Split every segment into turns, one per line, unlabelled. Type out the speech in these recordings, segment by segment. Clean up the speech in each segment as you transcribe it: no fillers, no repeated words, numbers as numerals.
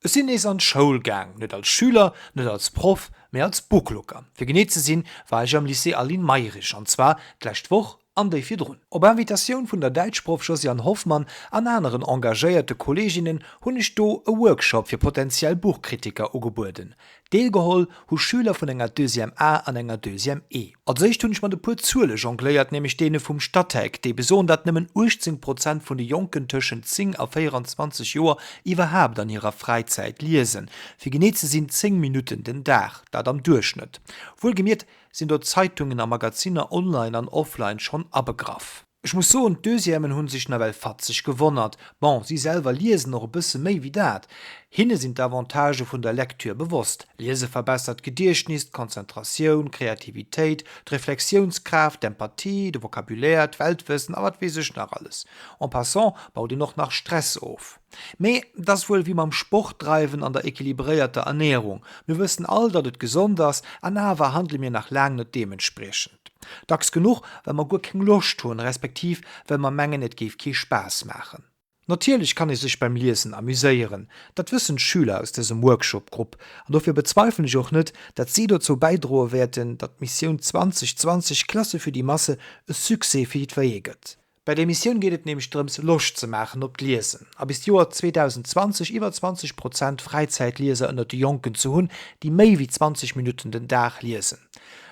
Ech sinn nees an d'Schoul gaang, net als Schüler, net als Proff, mee als Booklooker. Fir genee ze sinn, war ech am Lycée Aline Mayrisch, an zwar d'lescht Woch an déi virdrun. Op Invitatioun vun der Däitschproff Josiane Hoffmann an aneren engagéierte Kolleeginnen hunn ech do e Workshop fir potentiell Buchkritiker ugebueden. Deelgeholl hu Schüler vun enger Deuxième A an enger Deuxième E. Als éischt hunn ech mat e puer Zuele jongléiert, nämlech deene vum Statec, déi besoen, datt nëmmen 18 Prozent vun de Jonken tëschent 10 a 24 Joer iwwerhaapt an hirer Fräizäit liesen. Fir genee ze sinn 10 Minutten den Dag, dat am Duerchschnëtt. Wuelgemierkt sinn do Zeitungen a Magazinner online an offline schonn abegraff. Ech muss soen, d'Deuxièmen hunn sech nawell fatzeg gewonnert. Bon, si selwer liesen och e bësse méi wéi dat. Hinne sinn d'Avantagë vun der Lecture bewosst, Liese verbessert d'Gediechtnis, d'Konzentratioun, d'Kreativitéit, d'Reflexiounskraaft, d'Empathie, de Vocabulaire, d'Weltwëssen a wat weess ech nach alles. En passant baut een och nach Stress of. Mee et ass wuel wéi mam Sport dreiwen an der equilibréierter Ernährung, mir wëssen all, datt et gesond ass, an awer handele mir nach laang net deementspriechend. Dacks genuch, well mer guer keng Loscht hunn, respektiv well mer mengen, et géif kee Spaass maachen. Natierlech kann ee sech beim Liesen amuséieren, dat wëssen d'Schüler aus dësem Workshop-Grupp, an dofir bezweifelen ech och net, datt si dozou bäidroe wäerten, datt d'Missioun 2020 Klasse für die Masse e Succès fir jiddweree gëtt. Bei der Missioun geet et nämlech drëms Loscht ze maachen op d'Liesen a bis d'Joer 2020 iwwer 20 Prozent Fräizäitlieser ënnert de Jonken ze hunn, déi méi wéi 20 Minutten den Dag liesen.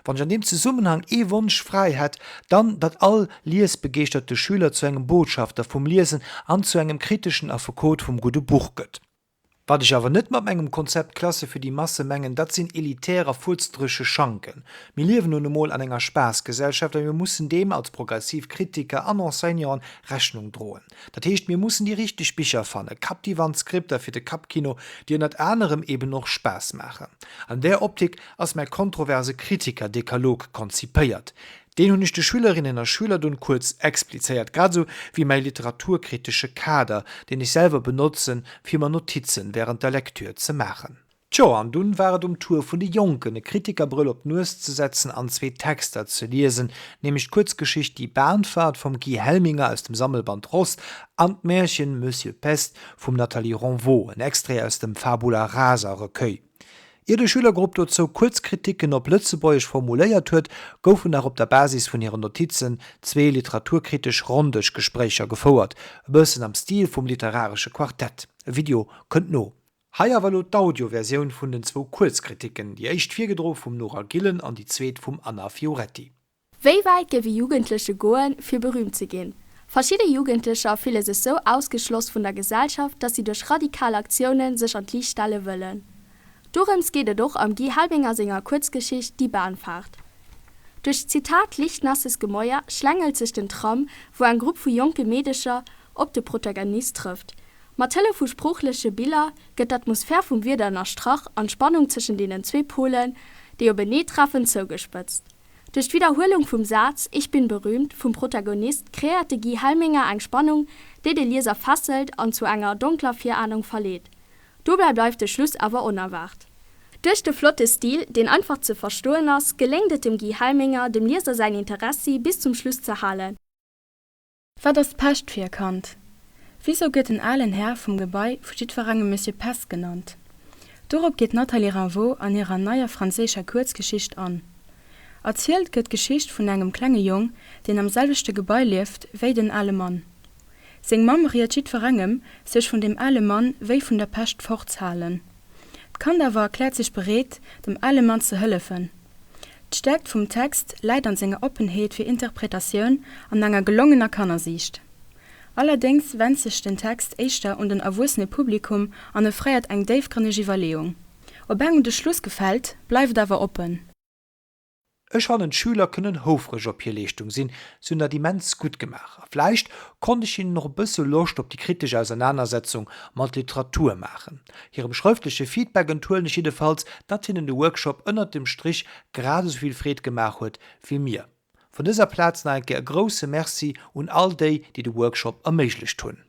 Wann ech an deem Zesummenhang ee Wonsch fräi hätt, dann datt all liesbegeeschterte Schüler zu engem Botschafter vum Liesen an zu engem kriteschen Affekot vum gudde Buch gëtt. Wat ech awer net mat mengem Konzept Klasse für die Masse mengen, dat sinn elitär a fuerzdresche Schanken. Mir liewen nun emol an enger Spaassgesellschaft a mir mussen deem als progressiv Kritiker an Enseignanten Rechnung droen. Dat heescht, mir mussen déi richteg Bicher fannen, captivant Skripter fir de Kappkino, déi ënnert anerem eben och Spaass maachen. An där Optik ass mäi kontroverse Kritiker-Dekalog konzipéiert. Deen hunn ech de Schülerinnen a Schüler dunn kuerz explizéiert, grad esou wéi mäi literaturkritesche Kader, deen ech selwer benotzen, fir mer Notizen wärend der Lektür ze maachen. Tjo, an dunn war et um Tour vun de Jonken, e Kritikerbrëll op d'Nues ze setzen an zwee Texter ze liesen, nämlech d'Kuerzgeschicht Die Bahnfahrt vum Guy Helminger aus dem Sammelband Rost an d'Märchen Monsieur Pest vum Nathalie Ronvaux, en Extrait aus dem Fabula Rasa Recueil. Ier de Schülergrupp dozou kuerz Kritiken op Lëtzebuergesch formuléiert huet, goufen nach op der Basis vun hiren Notizen zwee literaturkritesch Ronndëschgespréicher gefouert, e bëssen am Stil vum literaresche Quartett. E Video kënnt no. Hei awer elo d'Audioversioun vun den zwou Kuerzkritiken, déi éischt virgedro vum Nora Gillen an déi zweet vum Anna Fioretti.
Wéi wäit géif e Jugendleche goen, fir berüümt ze ginn? Verschidde Jugendlecher fille sech sou ausgeschloss vun der Gesellschaft, dass si duerch radikal Aktioune sech an d'Liicht stelle wëllen. Dorëms geet et och am Guy Helminger senger Kuerzgeschicht Die Bahnfahrt. Duerch d'Zitat lichtnasses Gemäuer schlängelt sech den Tram, wou eng Grupp vu jonke Meedecher op de Protagonist trëfft. Mat Hëllef vu sproochleche Biller gëtt d'Atmosphär vum Wieder ënnerstrach an d'Spannung tëschent deenen zwee Polen, déi openeetreffen, zougespëtzt. Duerch d'Widderhuelung vum Saz Ich bin berühmt vum Protagonist kreéiert de Guy Helminger eng Spannung, déi de Lieser fesselt an zu enger donkler Virahnung verleet. Dobäi bleift de Schluss awer onerwaart. Duerch de flotte Stil, deen einfach ze verstoen ass, geléngt et dem Guy Helminger, dem Lieser säin Interessi bis zum Schluss ze halen.
Wat ass d'Pescht fir e Kand? Wisou gëtt den alen Här vum Gebai vu jiddwerengem Monsieur Pest genannt? Dorop geet d'Nathalie Raimbault an hirer neier franséischer Kuerzgeschicht an. Erzielt gëtt d'Geschicht vun engem klenge Jong, deen am selwechte Gebai lieft wéi den ale Mann. Seng Mamm riet jiddwerengem, sech vun deem ale Mann wéi vun der Pescht fortzehalen. D'Kand awer erkläert sech bereet, dem ale Mann ze hëllefen. D'Stäerkt vum Text läit an senger Oppenheet fir Interpretatioun an enger gelongener Kannersiicht. Allerdéngs wennt sech den Text éischter un den erwuessene Publikum an offréiert eng déifgrënneg Iwwerleeung. Ob engem de Schluss gefält, bleift awer oppen.
Ech fannen d'Schüler kënnen houfreg op hir Leeschtung sinn, si hunn dat immens gutt gemaach a vläicht konnt ech hinnen och e bësse Loscht op déi kritesch Ausernanersetzung mat Literatur maachen. Hirem schrëftleche Feedback enthuelen ech jiddefalls, datt hinnen de Workshop ënnert dem Strich grad esou vill Freed gemaach huet wéi mir. Vun dëser Plaz nach eng Kéier e grousse Merci un all déi, déi de Workshop erméiglecht hunn.